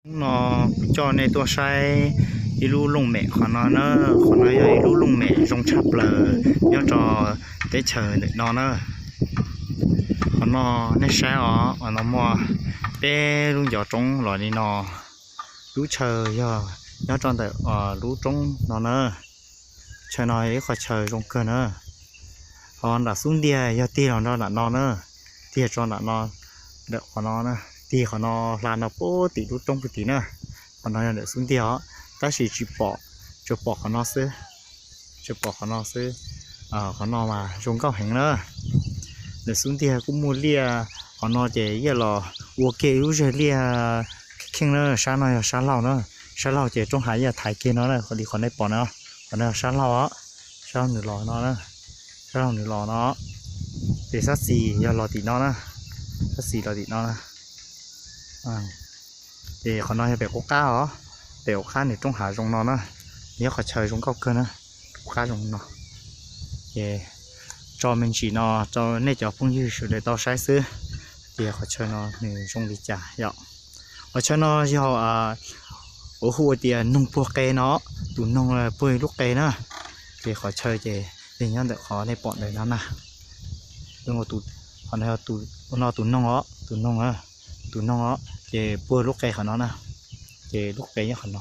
Hnub no kuv coj nej tuaj saib ib lub looj mem qhov no na. Qhov no yog ib lub looj mem zoo tshaj plaws nyob rau teb chaws ntawm no na. Qhov no nej saib os, qhov no muaj peb lub ncov roob los li no. Lub chaw yog nyob rau ntawm lub roob no na. Chaw no yog ib qhov chaw zoo kawg na. Ho nram xub ntiag yog tig los nram no na, tig tso nram no, ntawm qhov no, tig qhov no hla no puag tim lub roob puag tim na. Qhov no yog ntawm xub ntiag os, tab sis tsis pom, tsuas pom qhov no xwb, tsuas pom qhov no xwb. Qhov no mas zoo nkauj heev na. Ntawm xub ntiag kuj muaj liaj, qhov no ces yeej los ua kiag ib lub zej liaj kheej na. Sab no yog sab laug na, sab laug ces roob hav yeej thaiv kiag no na, li qhov nej pom no. Qhov no yog sab laug os, sab laug nws los no, sab laug nws los no. Ces sab xis yog los tim no na, sab xis los tim no na. Ces qhov no yog pem qub qab os, pem qub qab nws roob hav zoo no na, yog qhov chaw zoo nkauj kawg na, qub qab zoo no. Ces tso me ntsis no rau nej cov phooj ywg sawv daws tau saib xwb, tias qhov chaw no nws zoo li cas yom. Qhov chaw no yog uas hu tias noog puag qe no, tus noog puag lub qe na. Ces qhov chaw ces nyob ntawm qhov nej pom ntawm no na. Qhov no tus noog os, tus noog, tus noog os, ces puag lub qe qhov no na. Ces lub qe nyob qhov no.